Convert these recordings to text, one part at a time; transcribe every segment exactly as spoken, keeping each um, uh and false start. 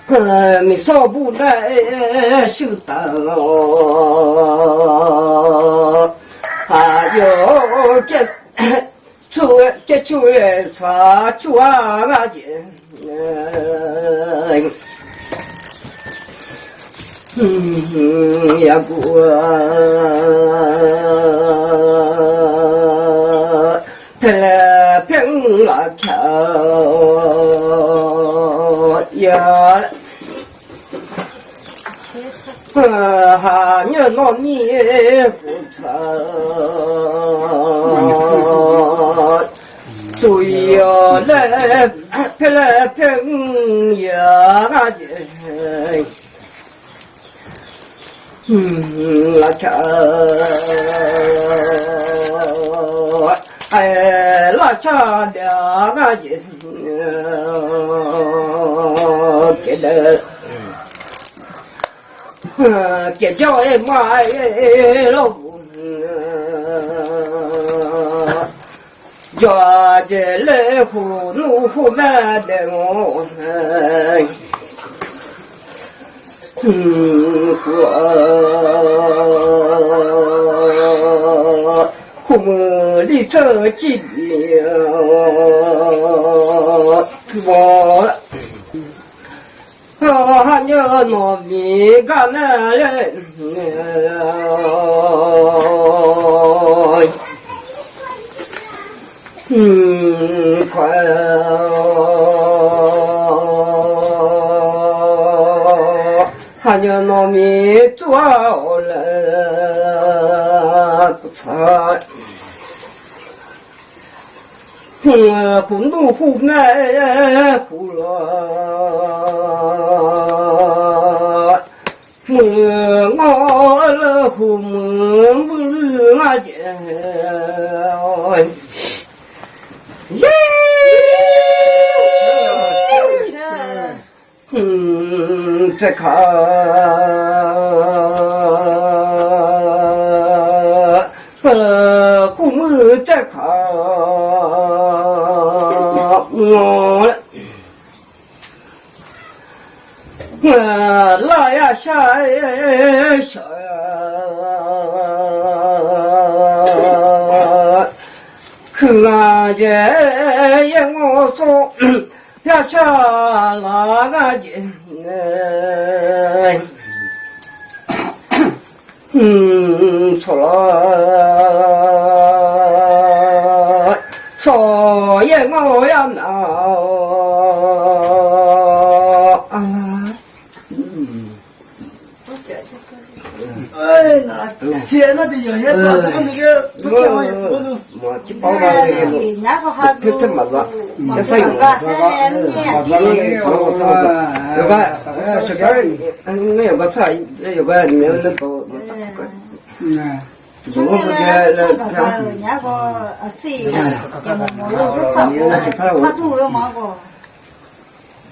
Miqsawr bur nar shuir taq-awr, aqyawf caer cur-aer saq cur-a ngar jeq. Yaguf paerlae paer-anr lafkaq-a ya. Haqnymr nawr mir khof tsaq, tsof-iq-awq laer paerlae paer-anr ya ngar jeq. Lafkaq-a aer lar car daef-a ngar jeq. Kevdae kevjawr-aer mar-aer lawrguf jawr-a jeq laer khof nmr khof maer daef-awr, khof muiq li tseur cir bif-awr, haqnymr nawq miq gar nar laer, haqnymr nawq miq tsur-awr laer tsaq. Khof nmr khof maer khof lawr, muiq ngawr lawr khof muiq muiq luiv ngar jeq. Tsaerkaq khof muiq tsaerkaq muiq-awr laer, lar yar shar shaq-a, huiq lanq jae yaer ngawr sawr, yar shar laf ngar jeq. Sawq lawr, sawq yaer ngawr yar naf-awr,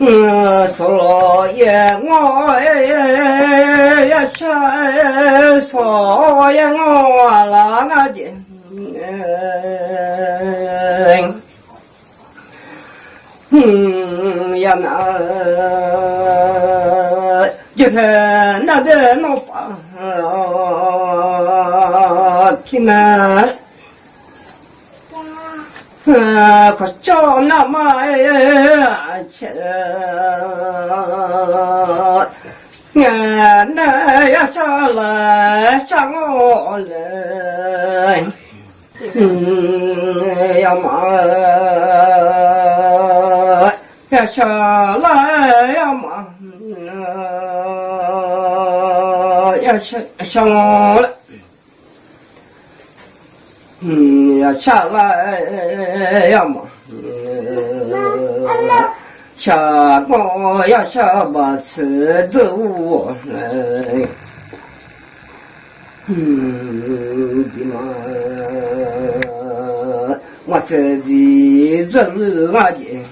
Sawq lawr yaer ngawr, yar shar, sawq yaer ngawr laf ngar jeq. Yar naf, jeqkhaeq nar bae nawr paf tir nar, kawqcawv nar mar-aer cae ngae nar, yar shar laer shar ngawr laer, yar mar yar shar laer yar mar yar shar ngawr laer, yar shar laer yar mar shar ngawr yar shar baqseuq dzeur ur-awq laer, diq ma, maqtsaeq diq dzeur luiv-eu ngar jeq.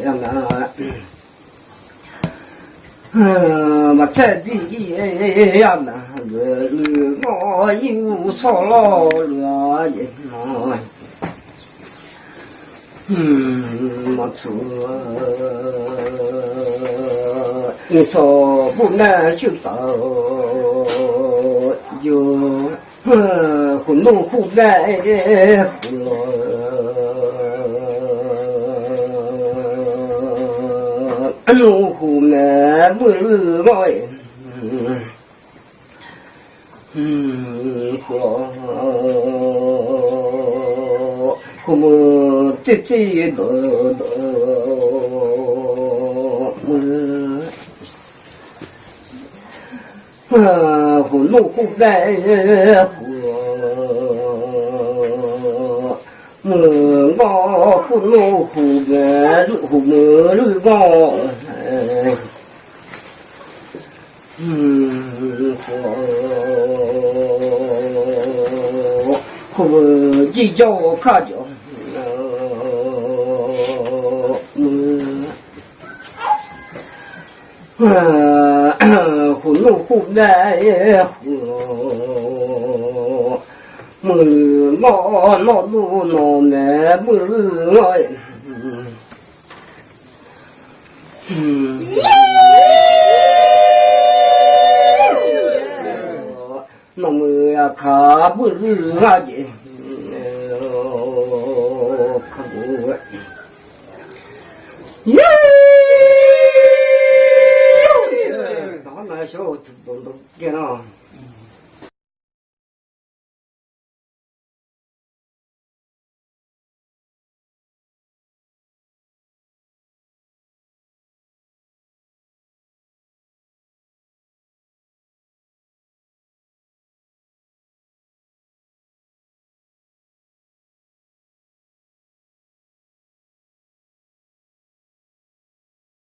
Yar nar, maqtsaeq diq yar nar, luiv ngawr ir ur sawr lawr luiv-a jeq ma. Tsuq, nyiq sawq bur nar shuir taf-eu, yawr, khofnur khofnav khof lawq, nmr khof maeq muiq luiv mawr-iq, khof lawq, khof muiq tser tser dawq dawq muiq, khofnur khofnav khof lawq, muiq ngawr khofnur khof maeq khof muiq luiv mawr, khof muiq jir jawr kar jawr muiq, khofnur khofnav khof lawq, muiq luiv mawr, nawr dur nawq maeq muiq luiv mawr-iq, nawq muiq aqkaq muiq luiv ngar jeq, yawr, nawq-anr nav shawr-eu tiqdawq dawq jaer nar